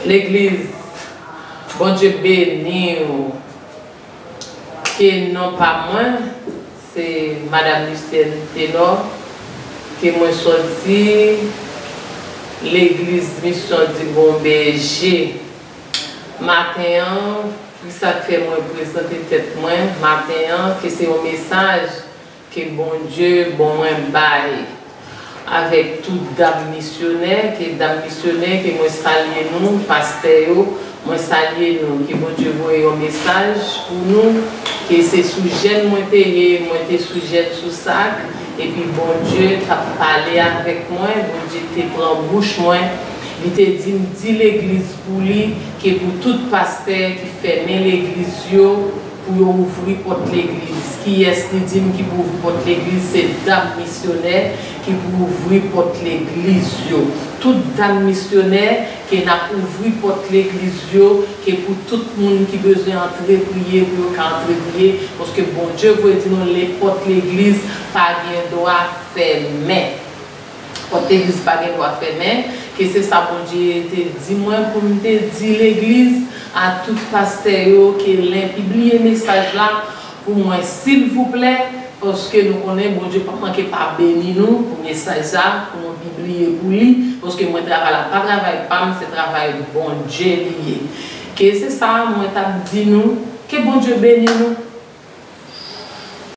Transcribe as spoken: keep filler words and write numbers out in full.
Legliz, Bondye beni w. Ke non pa mwen, se Madanm Lucienne Tenor, ke mwen sòti Legliz Misyon di Bon Bèje. Maten an, ki sa k fè mwen prezante tèt mwen maten an, ke se yon mesaj ke Bondye bon mwen bay avèk tout dam misyonè, ke dam misyonè ke mwen salye nou, pastè yo, mwen salye nou, ke Bondye voye yon mesaj pou nou, ke se sou jèn mwen te ye, mwen te sou jèn sou sak, epi Bondye t ap pale avèk mwen, Bondye te pran bouch mwen, li te di m di legliz pou li, ke pou tout pastè ki fèmen legliz yo, pou yo ouvri pòt legliz. Kiyès li di m ki pou ouvri pòt legliz? Se dam misyonè ki pou ouvri pòt legliz yo. Tout dam misyonè ke n ap ouvri pòt legliz yo, ke pou tout moun ki bezwen antre priye, pou yo ka antre priye, paske Bondye voye di nou, le pòt legliz pa gen dwa fèmen. Pòt legliz pa gen dwa fèmen, ke se sa Bondye te di mwen pou m te di legliz, a tout pastè yo, ke lè pibliye mesaj la pou mwen, silvouplè, paske nou konnen Bondye p ap manke pa beni nou pou mesaj sa, pou nou pibliye pou li, paske mwen, travay la pa travay pa m, se travay Bondye li ye. Ke se sa mwen t ap di nou, ke Bondye beni nou.